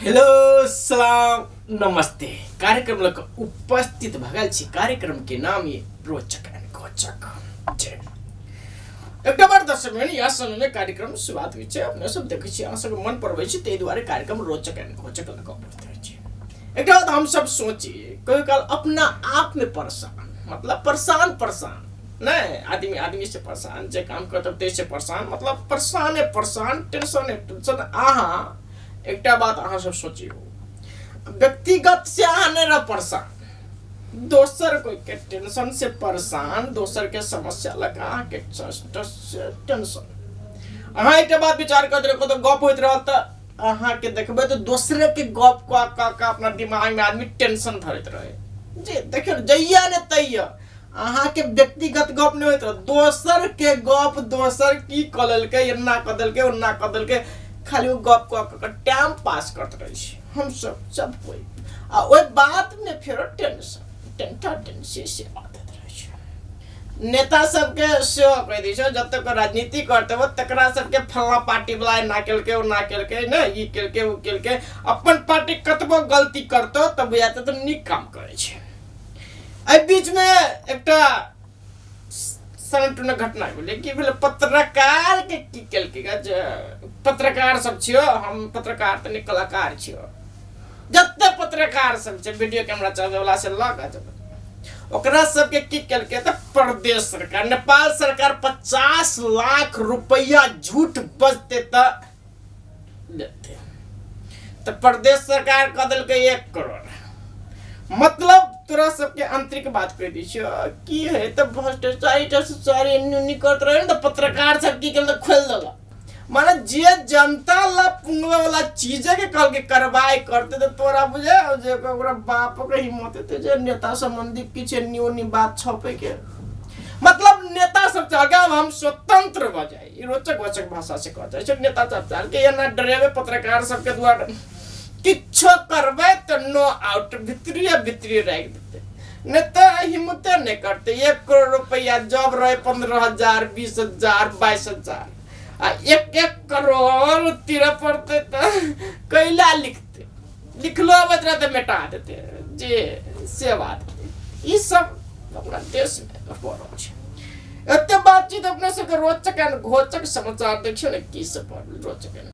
Hello सलाम नमस्ते। कार्यक्रम लग उपस्थित भगल छी। कार्यक्रम के नाम ये रोचक एंड घोचक। एकटा बार दर्शक बहिन, इएह समय में कार्यक्रम शुरुआत होइ छै। अपने सब देखै छी, अहाँ सबके मन पड़बै छी, ताहि दुआरे कार्यक्रम रोचक एंड घोचक लग उपस्थित होइ छै। एकटा बात हम सब सोची, कहियो काल अपना आप में परेशान, मतलब परेशान परेशान नहीं, आदमी आदमी से परेशान, जे काम करते ते से परेशान, मतलब परेशान है परेशान, टेंशन है टेंशन। अहाँ एकटा बात अहाँ सब सोचियो, व्यक्तिगत से अहाँ नहीं रह परेशान, दोसर कोई के टेंशन से परेशान, दोसर के समस्या लगा अहाँ के टेंशन। अहाँ एकटा बात विचार करैत रहू, कतौ गप होइत रहत तऽ अहाँ के देखबै तऽ दोसरे के गप कऽ कऽ कऽ अपना दिमाग में आदमी टेंशन धरैत रहे। जे देखियौ जहिया ने तहिया अहाँ के व्यक्तिगत गप नहीं होइत रहे, दोसर के गप, दोसर की कऽ लेलकै, एना कऽ देलकै, ओना कऽ देलकै, खाली ओ गप कऽ कऽ टाइम पास करैत रहै छी हम सब, सब कोई। आ ओहि बात में फेरो टेंशन, टेंटा टेंशन से आदत रहै छै। नेता सबके सेहो कहि दै छै, जतऽ राजनीति करते हो तकरा सबके फल्ला पार्टी वाला एना केलकै, ओना केलकै, ने ई केलकै, ओ केलकै। अपन पार्टी कतबो गलती करतौ तब बुझाते तऽ नीक काम करै छै। एहि बीच में एकटा सनटुन घटना भेलै। की भेलै, पत्रकार के की केलकै जे पत्रकार सब छियो, हम पत्रकार तऽ नहि कलाकार छियो। जते पत्रकार सब छै वीडियो कैमरा चलबै वाला से लऽ कऽ ओकरा सबके की केलकै तऽ प्रदेश सरकार, नेपाल सरकार 50 लाख रुपया झूठ बजते तऽ लेते, तऽ प्रदेश सरकार कऽ देलकै 1 करोड़। मतलब तोरा सबके आंतरिक बात कहि दै छियौ की है, तऽ भ्रष्टाचारी भ्रष्टाचारी एन्नी उन्नी करैत रहे ने, तऽ पत्रकार सब की केलक खोलि देलक। माने जे जनता ला पुंगवे वाला चीजे के कहलकै कार्रवाई करते, तऽ तोरा बुझे जे ओकरा बाप के हिम्मत हेतै जे नेता संबंधी किछु एन्नी उन्नी बात छपे के। मतलब नेता सब चाहके अब हम स्वतंत्र भऽ जाइ, ई रोचक रोचक भाषा से कहल जाइ छै। नेता सब चाहके एना डरेबे पत्रकार सबके द्वारा किछो करबै तऽ नो आउट, भितरिए भितरिए राखि देतै, नहि तऽ हिम्मते नहि करतै। 1 करोड़ रुपैआ जब रहे 15,000, 20,000, 22,000, आ 1-1 करोड़ तीरऽ पड़तै तऽ कैला लिखतै, लिखलो अबैत रहतै मेटा देतै जे से बात। ई सब अपना देशमे भऽ रहल छै। एते बातचीत अपना सबके रोचक एंड घोचक समाचार देखियौ ने की सब भऽ रहल रोचक एंड।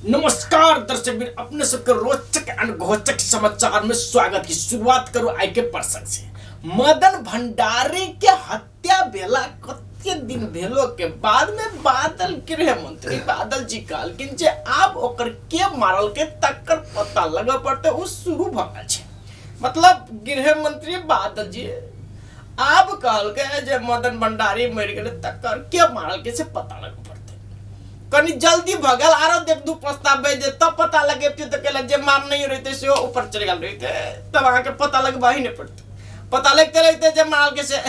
नमस्कार दर्शक वीर, अपने सबके रोचक एंड घोचक समाचार में स्वागत की शुरुआत करू आई के प्रसंग से। मदन भंडारी के हत्या भेला कते दिन भेलो के बाद में बादल गृह मंत्री बादल जी कहलखिन जे आब ओकर के मारल के तकर पता लगऽ पड़तै, ओ शुरू भऽ गेल छै। मतलब गृह मंत्री बादल जी आब कहलकै जे मदन भंडारी मरि गेलै तकर के मारल के से पता लगऽ पड़तै। कनि जल्दी भऽ गेल, आरो देख दू प्रस्ताव भेज दे तब पता लगेबतियै तऽ कहले जे मार नहीं रहितै सेहो ऊपर चलि गेल रहितै, तब अहाँके पता लगबा ही नहि पड़तै। पता लगते लगते जे मारल के से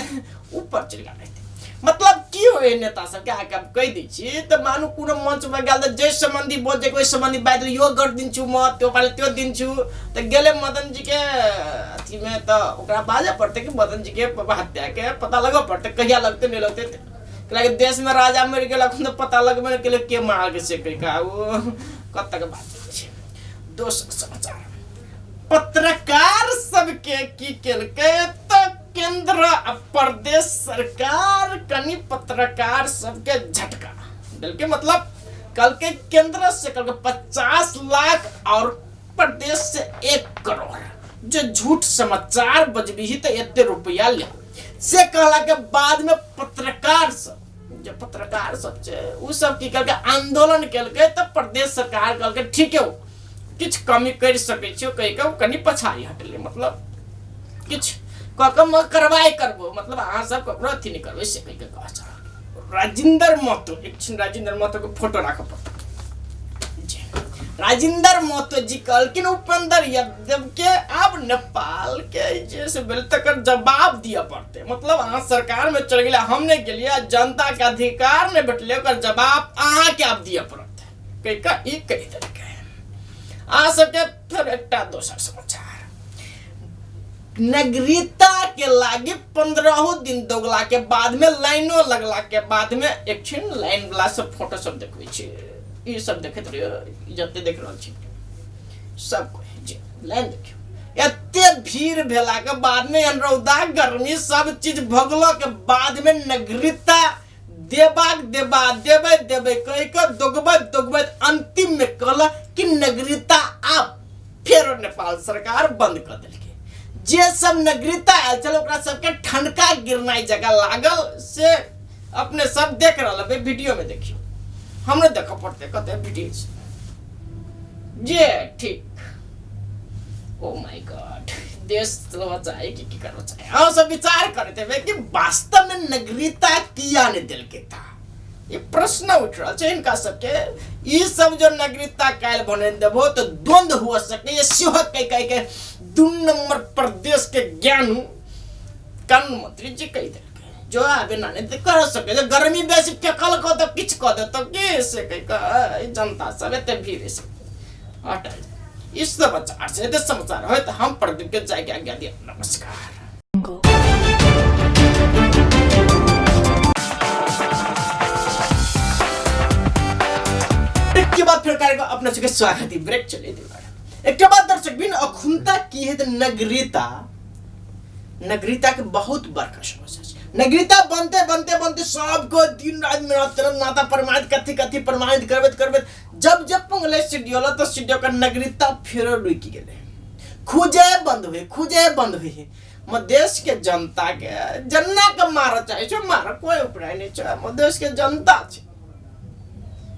ऊपर चलि गेल रहितै। मतलब की होइ नेता सबके आके हम कहि दै छी तऽ मानू कोनो मंच पर गेल तऽ जे संबंधी बजै ओहि संबंधी बाजि यो गड़ दिन छु मत त्यो पाले त्यो दिन छु, तऽ गेलै मदन जी के अथीमे तऽ ओकरा बाजऽ पड़तै कि मदन जी के हत्या के पता लगऽ पड़तै, कहिया लगतै नहि लगतै। कैलाकि देश में राजा मरि गेल अखन तऽ पता लगबे नहि केलै के मारल के से कहि कऽ ओ कतऽ बात छै। दोसर समाचार, पत्रकार सबके की केलकै तऽ केंद्र आ प्रदेश सरकार कनि पत्रकार सबके झटका देलकै। मतलब कहलकै केंद्र से कहलकै 50 लाख और प्रदेश से 1 करोड़, जे झूठ समाचार बजबीही तऽ एते रुपया ले। से कहला के बाद में पत्रकार सब जे पत्रकार सब छै उ सब की केलकै आंदोलन केलकै, तऽ प्रदेश सरकार कहलकै ठीक है किछु कमी करि सकै छियौ कहि कऽ कनि पछाड़ी हटलै। मतलब किछु कऽ कऽ मगर कार्रवाई करबो, मतलब अहाँ सब ककरो अथी नहि करबै से कहि कऽ कह चढ़ल। राजेंद्र महतो, एक छिन राजेंद्र महतो के फोटो राखऽ पड़तै। राजेंद्र महतो जी कहलखिन उपेंद्र यादव के आब नेपाल के जे से भेल तकर जवाब दिअ पड़तै। मतलब अहाँ सरकार में चलि गेलियै, हम नहि गेलियै, जनता के अधिकार नहि भेटलै, ओकर जवाब अहाँके आब दिअ पड़तै कहि कऽ ई कहि देलकै। अहाँ सबके फेर एकटा दोसर समाचार, नागरिकता के लागी 15 दिन दौगला के बाद में लाइनो लगला के बाद में एक छिन लाइन वाला सब फोटो सब देखबै छै। ई सब देखैत रहियो, जते देख रहल छी सब कोई जे लाइन देखियो। एते भीड़ भेला के बाद में एहन रौदा गर्मी सब चीज भोगलो के बाद में नगरीता देबाक देबा देबै देबै कहि के दोगबैत दोगबैत अंतिम में कहला कि नगरीता आब फेरो नेपाल सरकार बंद कऽ देलकै। जे सब नगरीता आयल छल ओकरा सबके ठनका गिरनाइ जगह लागल, से अपने सब देख रहल हेबै वीडियो में। देखियो हमरो देखऽ पड़तै कते वीडियो छै जे ठीक। ओ my God, देश चलबऽ चाही कि की करबऽ चाही? अहाँ सब विचार करैत हेबै कि वास्तव में नगरीता किया नहि देलकै ता, ई प्रश्न उठि रहल छै हिनका सबके। ई सब जो नगरीता काल्हि बने देबो तो द्वंद्व हुआ सकैए, सेहो कहि कहि के 2 नंबर प्रदेश के ज्ञानू कानून मंत्री जी कहि देलकै जो आबे ना नहीं तो कर सके, जो गर्मी बेसी फेकल कऽ तऽ किछु कऽ देतौ कि से कहि कऽ जनता सब एते भीड़ से हटल। इस समाचार से एते समाचार होय तऽ हम प्रदीप के जायके आज्ञा दिया। नमस्कार। ब्रेक के बाद फिर कार्यक्रम अपना सबके स्वागत है। ब्रेक चले दीवार एक के बाद दर्शक बिन अखुनता की है तो नगरीता, नगरीता के बहुत बड़का समस्या छै। नगरीता बनते बनते बनते सबको दिन रात मेहनत करत नाता प्रमाणित कथी कथी प्रमाणित करबैत करबैत जब जब पुंगले सीडीओ ला तो सीडीओ का नगरीता फेरो रुकि गेलै, खुजे बंद हुए, खुजे बंद हुए। मधेश के जनता के जन्ना के मारऽ चाहै छै, मारऽ कोई उपाय नहीं छै। मधेश के जनता छै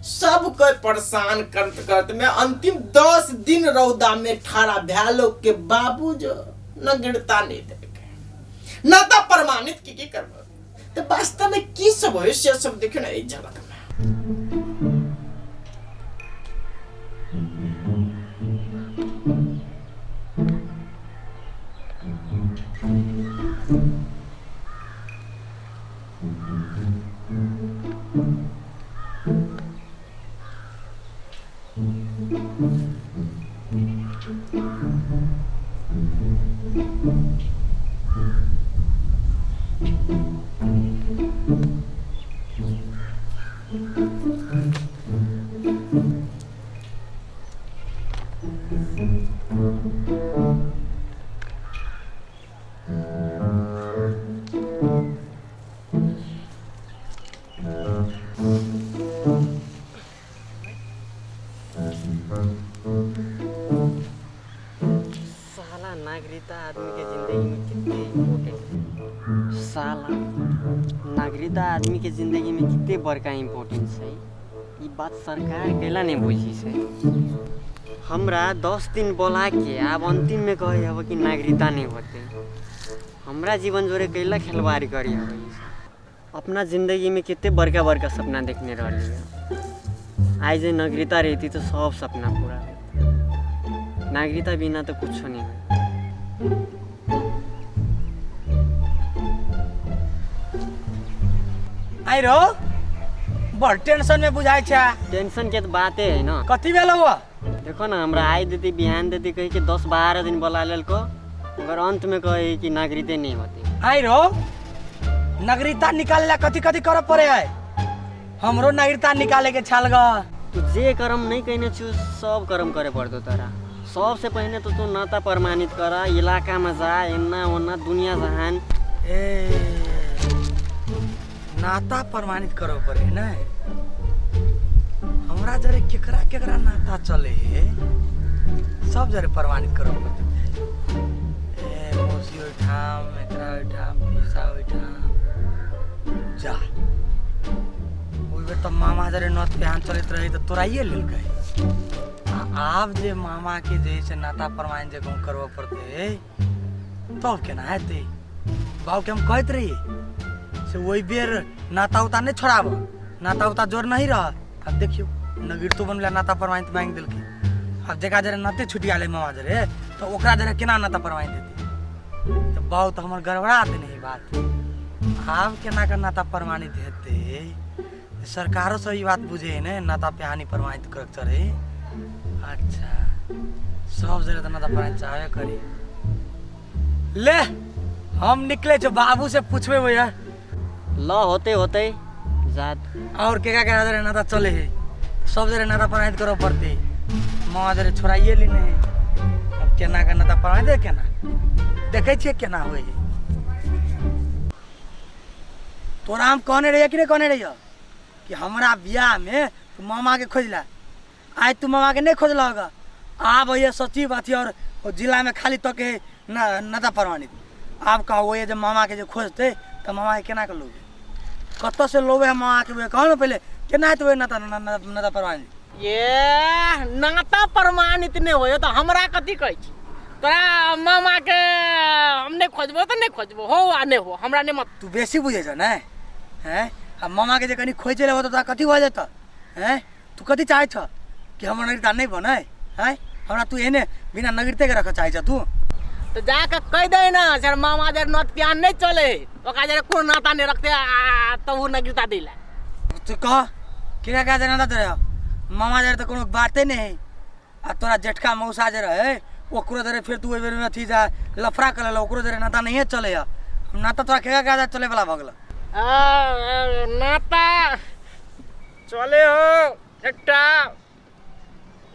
सबके परेशान करत करत में अंतिम 10 दिन रौदा में ठाड़ा भए लोग के बाबू जो नगरीता नहीं देलकै, ना तो प्रमाणित की की करबो। तो वास्तव में की सब होय से सब देखियो ना एहि झलक में। साला नागरिकता आदमी के जिंदगी में कितने इम्पोर्टेंट है। साला नागरिकता आदमी के जिंदगी में कितने बड़का इम्पोर्टेंस है, ई बात सरकार कैला नहीं बुझी से। हमरा 10 दिन बोला के आब अंतिम में कहे हब कि नागरिकता नहीं होते, हमरा जीवन जोरे कैला खिलवाड़ करी हब। अपना जिंदगी में कितने बड़का बड़का सपना देखने रही है, आज जे नागरिकता रहती तो सब सपना पूरा होता, नागरिकता बिना तो कुछ नहीं है। आई रो बड़ टेंशन में बुझाय छै। टेंशन के तो बाते है ना। कथी भेल हुआ? देखो ना, हमरा आइ देती बिहान देती कही के 10-12 दिन बोला लेलको, मगर अंत में कहे कि नागरिकते नहीं होती। आई रो नागरिकता निकाले ला कथी कथी करे पड़े है? हमरो नागरिकता निकाले के छाल ग। तू जे कर्म नहीं कहने छु सब कर्म करे पड़तो तोरा। सबसे पहले तो तू नाता प्रमाणित करा, इलाका में जा, एन्ना ओन्ना दुनिया जहान। ए नाता प्रमाणित करे पड़े ने? हमरा जरे केकरा केकरा नाता चले है सब जरे प्रमाणित करे पड़ते। ए मौसी ओहिठाम, एकरा ओहिठाम, पीसा ओहिठाम जा। ओहि बेर तऽ मामा जरे नत पेहान चलैत रहे तऽ तोराइए लेलकै। आ आब जे मामा के जे से नाता प्रमाणित जे गाँव करबऽ पड़तै तब केना हेतै? बाबू के हम कहैत रहियै से ओहि बेर नाता उता नहीं छोड़ाब, नाता उता जोर नहीं रह। अब देखियो नगीरतो बनला नाता प्रमाणित मांगि देलकै। आब जकरा जरे नाते छुटि गेलै मामा जरे तऽ ओकरा जरे केना नाता प्रमाणित हेतै? तऽ बाबू तऽ हमर गड़बड़ा देने है बात। आब केना के नाता प्रमाणित हेतै? सरकारो सब ई बात बुझे है ने, नाता पेहानी प्रमाणित करके चढ़े। अच्छा सब जरे तऽ नाता प्रमाणित चाहबे करी। ले हम निकले छो बाबू से पूछबे भैया। ल होते होते जात। और केकरा केकरा जरे नाता चले है, सब जरे नाता प्रमाणित करऽ पड़ते। मामा जरे छोड़ाइए लेने है, अब केना के नाता प्रमाणित है, केना देखै छियै केना होइ है। तोरा हम कहने रहियै कि नहि कहने रहियै कि हमरा बियाह में तू मामा के खोजला? आइ तू मामा के नहीं खोजलक। आब होइए सचिव अथी और जिला में खाली तक है ना नाता प्रमाणित। आब कहो ये जे मामा के जे खोजते तो मामा के केना के लोगे, कतऽ से लोगे हम मामा के? कहो ना पहले केना हेतै ओहि नाता नाता प्रमाणित? ये नाता प्रमाणित नहि होय तऽ हमरा कथी कहै छी? तोरा मामा के हम नहि खोजबो तऽ नहि खोजबो, हो आ नहि हो, हमरा नहि मत। तू बेसी बुझै छ ने हैं? आ मामा के जे कनि खोजि लेबो तऽ तोरा कथी भऽ जेतऽ हैं? तू कथी चाहै छ कि हमर नगरिता नहि बनै हैं? हमरा तू एहने बिना नगरिते के रखऽ चाहै छ तू? तऽ जाके कहि दे ना सर, मामा जर नोत प्यान नहीं चले, ओकरा जरे कोनो नाता नहीं रखते आ तब उ नगरिता दिला। तू कह केकरा केकरा जरे नाता जरे? मामा जरे तऽ कोनो बाते नहि है, आ तोरा जेठका मौसा जे रहे ओकरो जरे फेर तू ओहि बेर में अथी जा लफड़ा कर लेलक, ओकरो जरे नाता नहिए चले है। नाता तोरा केकरा केकरा चले वाला भऽ गेल? नाता चले हो एकटा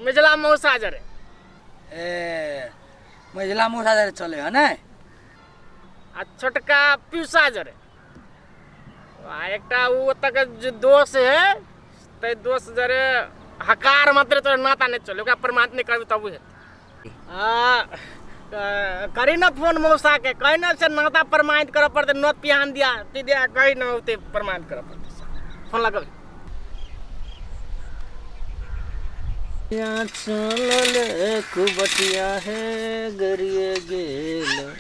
मिझला मौसा जरे। ए मझिला मौसा जरे चले है ने? आ छोटका पीसा जरे, आ एकटा उ ओतऽ के जे दोस्त है तै दोस्त जरे हकार मात्र तोरा नाता नहीं चले, ओकरा प्रमाणित नहीं करबी तब हेतै। आ करी ना फोन मौसा के, कही ना से नाता प्रमाणित करऽ पड़तै, नोत पिहान दिया ती दिया, कही ना ओते प्रमाणित करऽ पड़तै। फोन लगबै। चलल कुबटिया है गरिए गेल।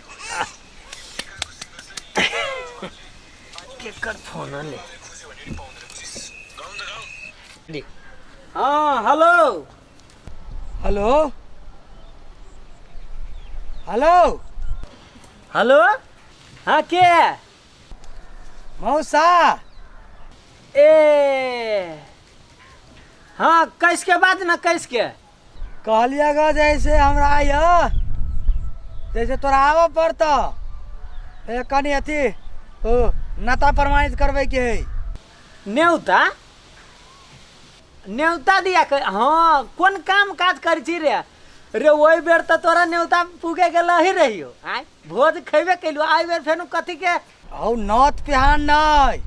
केकर फोन ले? हाँ हेलो हेलो हेलो हेलो। हाँ के? मौसा। ए हाँ कैस के बात ना कैस के कहलिए ग जैसे हमरा आइय जैसे तोरा आबऽ पड़तऽ, ए कनि अथी ओ नाता प्रमाणित करबै के है। न्योता न्योता दिया के? हाँ कोन काम काज करै छी रे? रे ओहि बेर तऽ तोरा न्योता पुगे गेल ही रहियो, आय भोज खैबे कैलू, आइ बेर फेनु कथी के? हौ नौत पिहान नहि,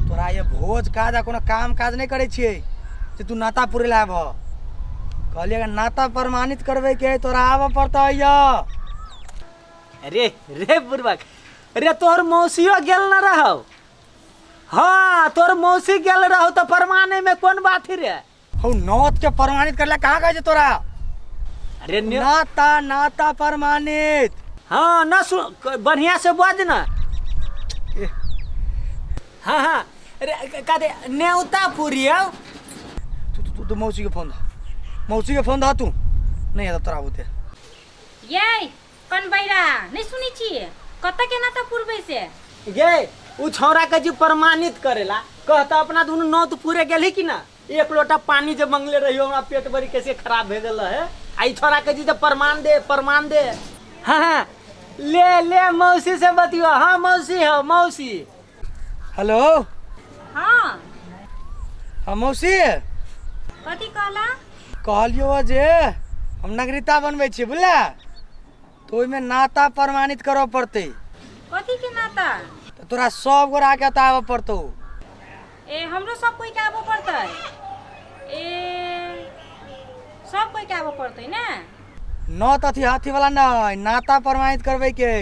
तोरा ये भोज काज आ कोनो काम काज नहि करै छियै जे तू नाता पुरै लए आबह। कहलियै अगर नाता प्रमाणित करबै के है तोरा आबऽ पड़तऽ अइय। रे रे बुढ़बक रे, तोहर मौसियो गेल न रहौ? हाँ तोहर मौसी गेल रहौ तऽ प्रमाणे में कोन बात ही रे? हौ नौत के प्रमाणित करला कहाँ कहै छै तोरा? अरे नाता नाता प्रमाणित। हाँ न सुन, बढ़िया से बाज ना। हाँ हाँ अरे का दे न्योता पूरी आओ। तू तू तू मौसी के फोन दा, मौसी के फोन दा तू नहीं है तोरा बुते। ये कन बैरा नहीं सुनै छियै कतऽ के नाता पुरबै से? ये उ छौड़ा के जी प्रमाणित करेला कहता अपना दुनू नौत पूरे गेलही कि ना? एक लोटा पानी जे मंगले रहियो हमरा पेट बड़ी कैसे खराब भे गेल है, आ ई छौड़ा के जी जे प्रमाण दे प्रमाण दे। हाँ हाँ ले ले मौसी से बतियो। हाँ मौसी हो मौसी। हेलो। हाँ। हाँ मौसी। कथी कहला? कहलियो जे हम नागरिकता बनबै छियै बुझला, तो ओहिमे नाता प्रमाणित करऽ पड़तै। कथी के नाता? तऽ तोरा सब गोरा के एतऽ आबऽ पड़तौ। ए हमरो सब कोई के आबऽ पड़तै? ए सब कोई के आबऽ पड़तै ने? न तऽ अथी हाथी वाला नहि, नाता प्रमाणित करबै के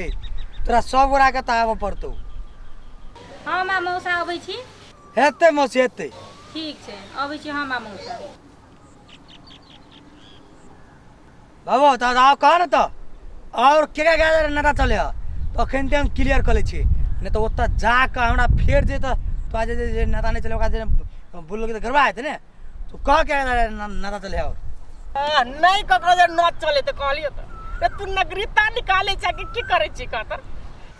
तोरा सब गोरा के तऽ आबऽ पड़तौ। हम आ मौसा अबै छी। हेतै मौसी हेतै। ठीक छै अबै छी हम आ मौसा। बाबू तऽ आब कह ने तऽ और केकरा केकरा नाता चले ह तऽ अखन हम क्लियर कऽ लै छी, नहि तऽ ओतऽ जाकऽ हमरा फेर जे तऽ तोरा जे जे नाता नहि चले ओकरा जे बोललकै तऽ गड़बड़ा हेतै ने। तू कह केकरा नाता चले और। नहीं ककरो जे नौत चले तऽ कहलियो तऽ रे तू नगरिता निकाले छै कि की करै छी कहत?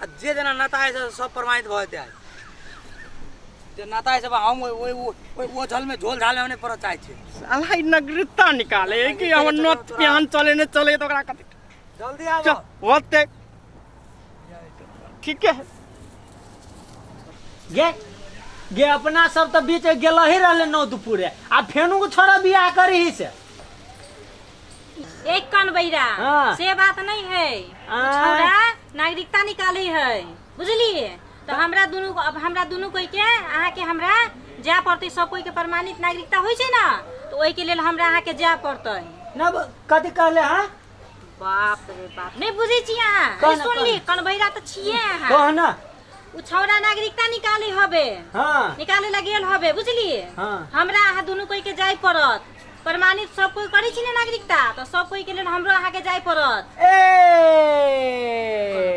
आ जे जेना नाता है सब प्रमाणित भऽ जेतै। आइ जे नाता है सब हम ओहि ओहि ओहि ओझल में झोल झाल में हम नहि पड़ऽ चाहै छी। साला ई नगरिता निकाले कि हमर नौत पिहान चले नहि चले तऽ ओकरा कथी? जल्दी आबो। चल, होतै। ठीक है। गे गे अपना सब तऽ बीच गेल ही रहले नौ दुपुरे आ फेनु को छोड़ा बियाह करी से। एक कान बैरा। हाँ। से बात नहीं है। आय। छौड़ा नागरिकता निकाले है, बुझलिए? तो हमरा दुनू, अब हमरा दुनू कोई के अहाँ के हमरा जाय पड़तै। सब कोई के प्रमाणित नागरिकता होइ छै ना, तो ओहि के लेल हमरा अहाँ के जाय पड़तै। न कथी कहले? हाँ। बाप रे बाप, नहीं बुझै छी अहाँ? कह ना, सुनली, कनबैरा तऽ छियै अहाँ। कह ना। उ छौड़ा नागरिकता निकाले हबे। हाँ। निकाले ला गेल हबे, बुझलिए? हाँ। हमरा अहाँ दुनू कोई के जाय पड़त। प्रमाणित सब कोई करै छी ने नागरिकता, तऽ सब कोई के लेल हमरो अहाँ के जाय पड़त। ए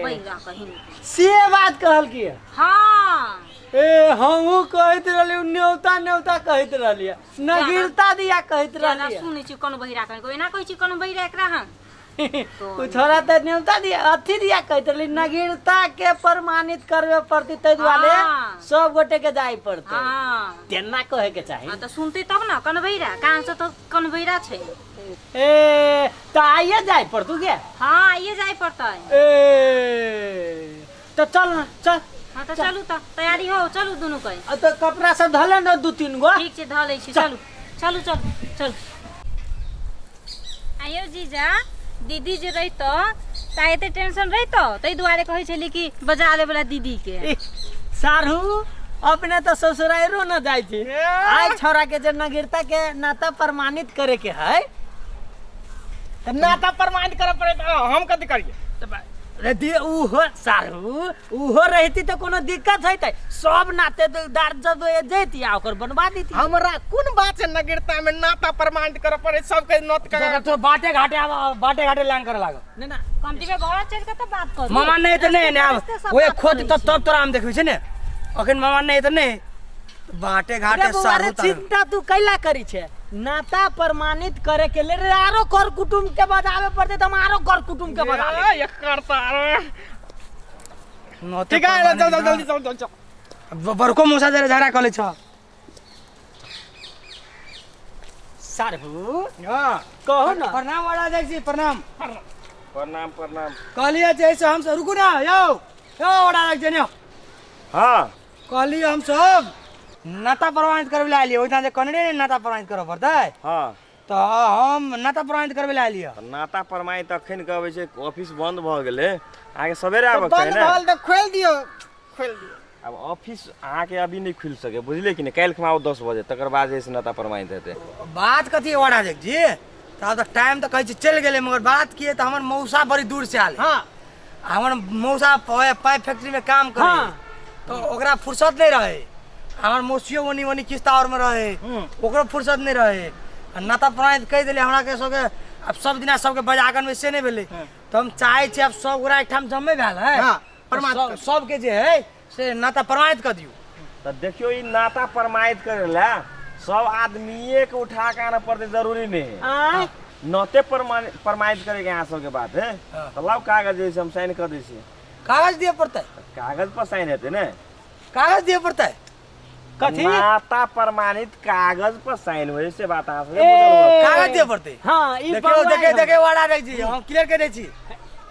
बैरा कहीं। से बात कहल की? हाँ। ए हमहू कहैत रहली न्योता न्योता कहैत रहली, नगीरता दिया कहैत ज्यादा रहली। सुनै छी कोनो बहिरा कहीं, एना कहै छी कोनो बहिरा एकरा हम। उ छोरा तऽ न्योता दिया अथी दिया कहैत रहली, नगीरता के प्रमाणित करबे पड़तै, ताहि दुआरे हाँ। सब गोटे के जाय पड़तै। हाँ। तेना कहे के चाही। हाँ, तऽ सुनतै तब ने कनबैरा कान से, तऽ कनबैरा छै। ए तऽ आइए जाय पड़तू गे? हाँ, आइए जाय पड़तै। ए तऽ चल ना, चल। हाँ, तऽ चलू, तऽ तैयारी हो, चलू दुनू कोई। आ तऽ कपड़ा सब धले ने दू तीन गो। ठीक छै, धऽ लै छी। चलू चलू चलू चलू। आइयो जीजा, दीदी जे रहितो तऽ एते टेंशन रहितो? ताहि दुआरे कहै छली कि बजा ले वाला दीदी के। इह, साढ़ू अपने तऽ ससुराइरो न जाइ छी। आइ छौड़ा के जे नगीरता के नाता प्रमाणित करे के है। तऽ नाता प्रमाणित करऽ पड़े तऽ हम कथी करियै? रे दी उहो साढ़ू उहो रहती तऽ कोनो दिक्कत होइतै? सब नातेदार जब जैती आ ओकर बनवा देती। हमरा कोन बात छै नगीरता में नाता प्रमाणित करऽ पड़े सबके नोत कर? तो बाटे घाटे आब, बाटे घाटे लांग करे लागो। ना ना। कमती में घर चलि कऽ तऽ बात करू। मामा नहीं तऽ नहीं ने आब। रस्ते सब ओए बात खोद करै तब छी। तब तोरा हम देखबै छै ने। अखन मामा नहीं तऽ नहीं बाटे रे घाटे बौआ रे, सारू तारू। चिंता तू कैला करी छे? नाता प्रमाणित करे के लेल आरो कर कुटुम के बजावे पड़ते तऽ हम आरो कर कुटुम के बजा लेब। ए, एकर तऽ आरो नोते ठीक है, चल चल प्रमाणित। जल्दी चल चल चल। ना। बड़को मौसा जरे झगड़ा कऽ लै छ। साढ़ू हाँ। कहू ना। प्रणाम वाला जाइ छी, प्रणाम। प्रणाम प्रणाम। कहलियै जे से हमसब, रुकू ना यौ, यौ वाला जाइ ने। हाँ। कहलियै हमसब नाता प्रमाणित करबै लए आलियै ओहिठाम जे कनरे ने नाता प्रमाणित करऽ पड़तै। हाँ। तऽ हम नाता प्रमाणित करबै लए आलियै। तऽ नाता प्रमाणित अखन कहबै छै, ऑफिस बंद भऽ गेलै, अहाँके सवेरे आबऽ के बंद चाही ने। भल तऽ खोलि दियौ, खोलि दियौ। आब ऑफिस अहाँके अभी नहि खुलि सकै, बुझलियै कि नहि? काल्हि खुमा आउ 10 बजे, तकर बाद जे छै से नाता प्रमाणित हेतै। बात कथी वाड़ा देख जी, तऽ आब तऽ टाइम तऽ कहै छी चलि गेलै, मगर बात की है तऽ हमर मौसा बड़ी दूर से आयल। हाँ। आ हमर मौसा पाइप फैक्ट्री में काम करे। हाँ। तो ओकरा फुर्सत नहीं रहे, हमर मौसियो ओनी ओनी किस्ता और में रहे, ओकरो फुर्सत नहीं रहे। आ नाता प्रमाणित कहि देले हमरा के सबके, आब सब दिना सबके बजागन में से नहीं भेलै, तऽ हम चाहै छी आब सब गोरा एकठाम जमे भेल है। हाँ, प्रमाणित सब- कर। सबके जे है से नाता प्रमाणित कऽ दियौ। तऽ देखियौ, ई नाता प्रमाणित करे लए सब आदमीए के उठा के आनऽ पड़तै, जरूरी नहि है। आँय। नाते प्रमाणित करे के अहाँ सबके बात है तऽ लाउ कागज जे छै, हम साइन कऽ दै छी। कागज दिअ पड़तै? कागज पर साइन हेतै ने। कागज दिअ पड़तै? कथी? नाता प्रमाणित कागज पर साइन होइ से बात अहाँ सबके ए, बुझल होत। कागज दिअ पड़तै? हाँ, ई देखियौ। बौआ देखे है। देखे वाला रहै छी, हम क्लियर कहि दै छी,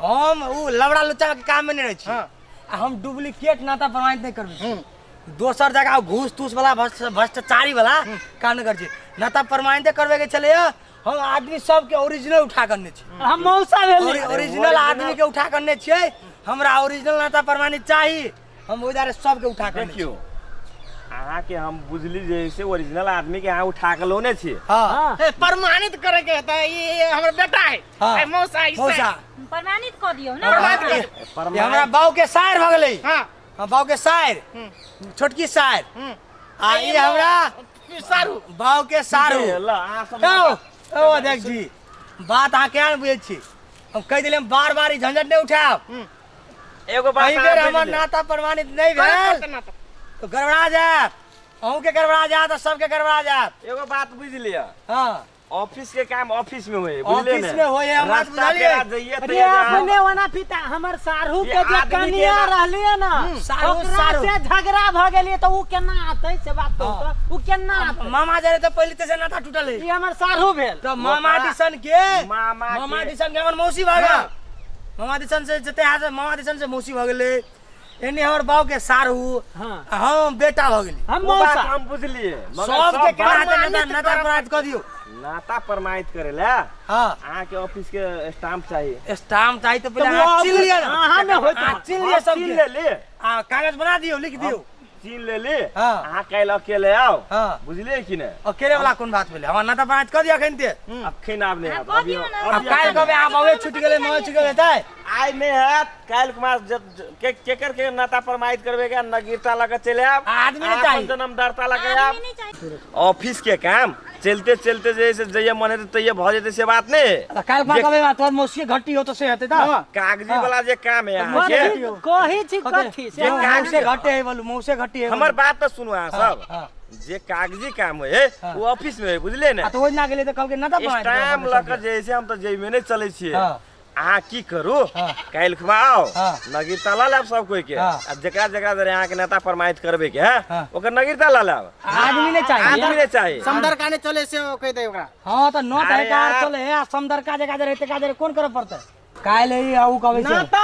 हम उ लबड़ा लुच्चा के काम में नहीं रहै छी। आ हम डुप्लीकेट नाता प्रमाणित नहीं करबै छी। दोसर जगह घूस तूस वाला भ्रष्टाचारी वाला काम नहीं करै छी। नाता प्रमाणित करबै के छलैया, हम आदमी सबके ओरिजिनल उठा करने छी। हम मौसा भेली। ओरिजिनल आदमी के उठा करने छियै। हमरा ओरिजिनल नाता प्रमाणित चाही, हम ओहि दुआरे सबके उठा करने देखियौ, अहाँके हम बुझली जे से ओरिजिनल आदमी के अहाँ उठा के लौने छी। हाँ। हाँ। ए, प्रमाणित करे के हेतै, ई हमर बेटा है। हाँ। ए, मौसा ई मौसा। प्रमाणित कऽ दियौ ने। प्रमाणित कर। ये हमरा बाऊ के सायर भऽ गेलै। हाँ। हम बाऊ के सायर, छोटकी सायर। आ ई हमरा सारू। बाऊ के सारू। ल अहाँ सब। यौ ओ अध्यक्ष जी, बात अहाँ केना बुझै छी? हम कहि देलियै, हम बार बार ई झंझट नहि उठायब। एगो बात एहि बेर अहाँ हमर बुझि लिअ। नाता प्रमाणित नहि करऽ भेल पड़तै नाता। तऽ गड़बड़ा जायत, अहूँके गड़बड़ा जायत आ सबके गड़बड़ा जायत। एगो बात बुझि लिअ। हाँ। ऑफिस के काम ऑफिस में होय, बुझलियै ऑफिस ने? में होय, हम बात रास्ता बुझलियै। पेरा जइयै अरे तऽ जे अपने ओना पिता हमर साढ़ू ये के जे आदमी के कनिया ना- रहलियै ना, साढ़ू, ओकरा साढ़ू। से झगड़ा भऽ गेलियै तऽ उ केना आतै से बात कहू। हाँ। तऽ उ केना आतै? मामा जरे तऽ पहिले तऽ से नाता टूटल है। ई हमर साढ़ू भेल। तऽ मामा दिसन के मामा के- मामा दिसन के हमर मौसी भऽ गेल। मामा दिसन से जते हाथ, मामा दिसन से मौसी भऽ गेलै। एने हमर बाबू के सारू हाँ। आ हम बेटा भऽ गेली हम ओ बात मौसा हम बुझलिए मगर सबके सब केना बात हेतै नाता नाता प्रमाणित कऽ दियौ नाता प्रमाणित करे ला हाँ अहाँ के ऑफिस के स्टाम्प चाहिए स्टाम्प चाही तऽ पहिले तऽ वो अहाँ चिन्ह लिअ अहाँ ने होइत अहाँ चिन्ह लिअ हम सबके छीन लेली आ कागज बना दियौ लिख दियौ छीन लेली हाँ। अहाँ काल्हि अकेले आओ हाँ। बुझलिए कि ने अकेले वाला कोन बात भेलै हमरा नाता प्रमाणित कऽ दिअ एखन ते अखन आब नहि अहाँ हैत कऽ अभी दियौ ने। आब अभी काल्हि कहबै आब अबे छुटि गेलै मौज छुटि गेलै हेतै आइ नहि हैत काल्हि कुमार के केकर के नाता प्रमाणित करबे के नगीरता लऽ के चलि आयब आदमी नहि अहाँ चाही। अपन जन्मदाता लऽ के आयब आदमी नहीं चाहिए ऑफिस के काम चलते चलते जे है से जइये मन हेतै तइये भऽ जेतै से बात नहि तऽ काल्हि खुमा कहबै तोहर मौसी घटी हो तऽ से हेतै तऽ कागजी वाला जे काम है अहाँके कथी कहै छी कथी से जे हम- कागजी मौसे घटे है बोलू मौसे घटी है हमर बात तऽ सुनू अहाँ सब हाँ। जे कागजी काम होइ है ओ ऑफिस में है बुझलिए ने आ तऽ ओहि दिना गेलै तऽ कहलकै नाता प्रमाणित करऽ स्टाम्प पड़तै लऽ कऽ सबके। जे है से हम तऽ जेबमे नहि चलै छियै हाँ। अहाँ की करू हाँ। काल्हि खुमा आउ हाँ। नगीरता लऽ लेब सब कोई के हाँ। आ जेकरा जेकरा जरे अहाँके नेता प्रमाणित करबे के है हाँ। ओकर नगीरता लऽ लेब आदमी नहि चाही आदमी नहि चाही समदर काने चले से ओ कहि दे ओकरा हाँ तऽ नौ अरे तऽ कार यार। चले है आ समदरका जगह जरे तका जरे कोन करऽ पड़तै काल्हि ई आ उ कहबै छै नाता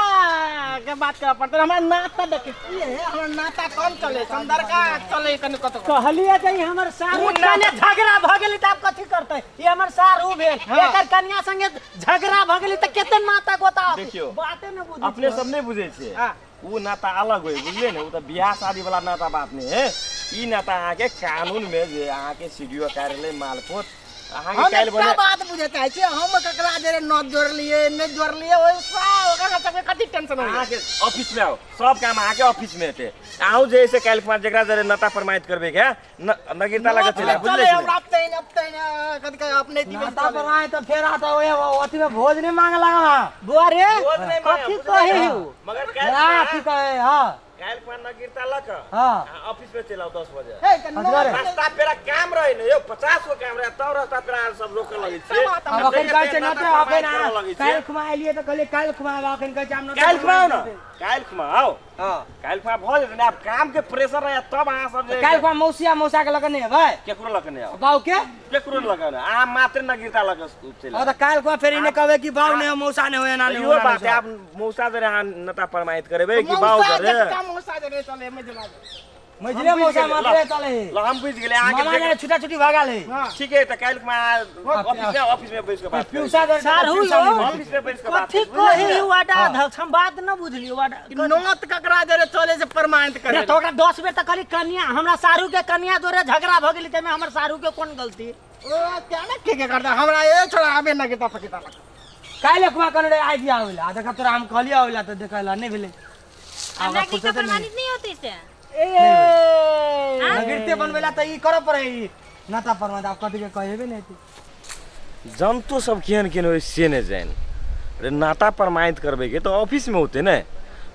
के बात करऽ पड़तै हमरा नाता देखे की है हमरा नाता कम चले समदरका चले कनि कतौ कहलिए जे ई हमर सारू कने झगड़ा भऽ गेलै तऽ आब कथी करतै ई हमर सारू भेल एकर कन्या संगे झगड़ा भऽ गेलै तऽ कते नाता गोता देखियौ। बाते ने बुझै अपने सब नहि बुझै छियै हाँ। ओ नाता अलग होइ बुझलियै ने ओ तऽ बियाह शादी वाला नाता बात नहि है ई नाता अहाँके कानून में जे अहाँके सी डी ओ कार्यालय मालपोत अहाँके हम काल्हि एकटा बने बात बुझे चाहै छी हम ककरा जरे न जोड़लिए नहि जोड़लिए ओहिसँ ओकरा सबके कथी टेंशन होइए अहाँके ऑफिस में आओ सब काम अहाँके ऑफिस में हेतै अहूँ जे है से काल्हि खुमा जेकरा जरे नाता प्रमाणित करबै के नगीरता लगा चलि आयब, चले बुझलियै कि हमरा अपने अपने कथी कहे अपने दिवस नाता प्रमाणित तऽ फेर आता ओए अथी में भोज नहीं मांगे लागल हाँ बुआ रे भोज नहि मांगे, कथी बुझलियै कही ने? हु मगर या काल्हि की कहे हाँ काल्हि खुमा नगीरता लऽ कऽ हाँ अहाँ ऑफिस में चलि आउ 10 बजे हे तऽ नौ हजरे। रास्ता पेरा काम रहे ने यौ 50 गो काम रहे तब रास्ता पेरा अहाँ सब रोकऽ लगै छियै अब अखन कहै छै नाता नते अखन प्रमाणित करऽ लगै छियै। काल्हि खुमा एलियै तऽ कहलियै काल्हि खुमा आब अखन कहै छै हम नते काल्हि खुमा आउ ने काल्हि खुमा आउ हाँ काल्हि खुमा भऽ जेतै ने आब काम के प्रेशर रहे तब अहाँ सब जे काल्हि खुमा मौसिया मौसा के लग नहि एबै केकरो लऽ कऽ नहि आउ बाउ के केकरो लऽ कऽ नहि अहाँ मात्र नगीरता लऽ कऽ चलि हाँ आउ तऽ काल्हि खुमा फेर इने कहबै कि बाउ नहि हो मौसा नहि हो एना नहि हो इहो ओना बात नहि है हो। आब मौसा जरे अहाँ नता प्रमाणित करेबै कि बाउ मौसा जरे जटका मौसा जरे चले मजला मझिले हम बुझि मौसा गेलियै, मात्रे चले है ल हम बुझि गेलियै अहाँके मामा जरे छुटा छुटी भऽ गेल है ठीक है तऽ काल्हि खुमा ऑफिस में ऑफिस में बैस के बात करै छी। प्यूसा जरे सारू प्यूसा यौ। नहि ऑफिस में बैस के बात कथी करै छी, बुझलियै कही ने? हु आडा धक हम बात न बुझलियो आडा नौत ककरा जरे चले से प्रमाणित रे करे तो ओकरा 10 बेर तऽ कहली कन्या हमरा सारू के कन्या जोरे झगड़ा भऽ गेली ताहिमे हमर सारू के कोन गलती ओ क्या ना के के करता हमरा ए छोड़ा आबे ना के फकीता लग काल्हि खुमा कहने रहे आइ दिया आबै आ देखा तोरा हम कहलियै आबै ला तऽ देखै ला नहि भेलै आ नागरिकता प्रमाणित नहीं होती से ए नगीरते बनबै ला तऽ ई करऽ पड़ै ई नाता प्रमाणित आब कथी के कहेबे नहि हेतै जनतो सब केहन केहन होइ से नहि जानि अरे नाता प्रमाणित करबैके तऽ ऑफिसमे होतै ने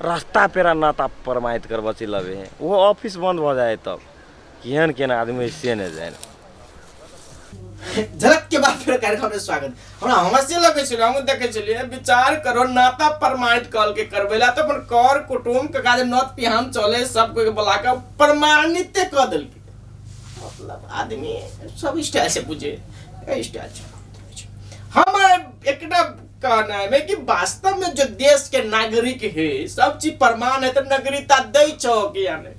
रास्ता पेरा नाता प्रमाणित करबऽ चलि अबै है ओहो ऑफिस बन्द भऽ जाइ है तब केहन केहन आदमी होइ से नहि जानि झलक के बाद फेर कार्यक्रम में स्वागत हमरा हंसी लगै छलै हमहूँ देखै छलियै विचार करो नाता प्रमाणित कल के करबै ला तऽ अपन कर कुटुम्ब के काज नत पिहान चले सब कोई के बुला के प्रमाणिते कऽ देलकै मतलब आदमी सब स्टाइल से बुझे स्टाइल से हमर एकटा कहना है कि वास्तव में जो देश के नागरिक है सब चीज प्रमाण है तो नागरिकता दै छो कि या नहीं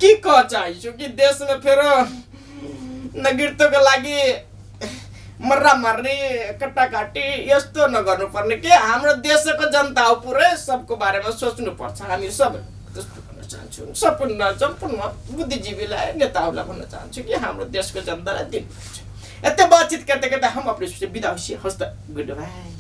की कह चाहै छो कि देश में फेर नागरिकता के लागि मर्रा मर्री कट्टा काटी यस्तो नगर्नु पर्ने के हाम्रो देशको जनता हो पुरै सबको बारेमा सोच्नुपर्छ हामी सब त्यस्तो भन्न चाहन्छु सम्पूर्ण सम्पूर्ण बुद्धिजीवीलाई नेताहरूलाई भन्न चाहन्छु कि हाम्रो देशको जनतालाई दिनुपर्छ यति बातचित गर्दै गर्दै हम अपने बिदा होस् त गुड बाई।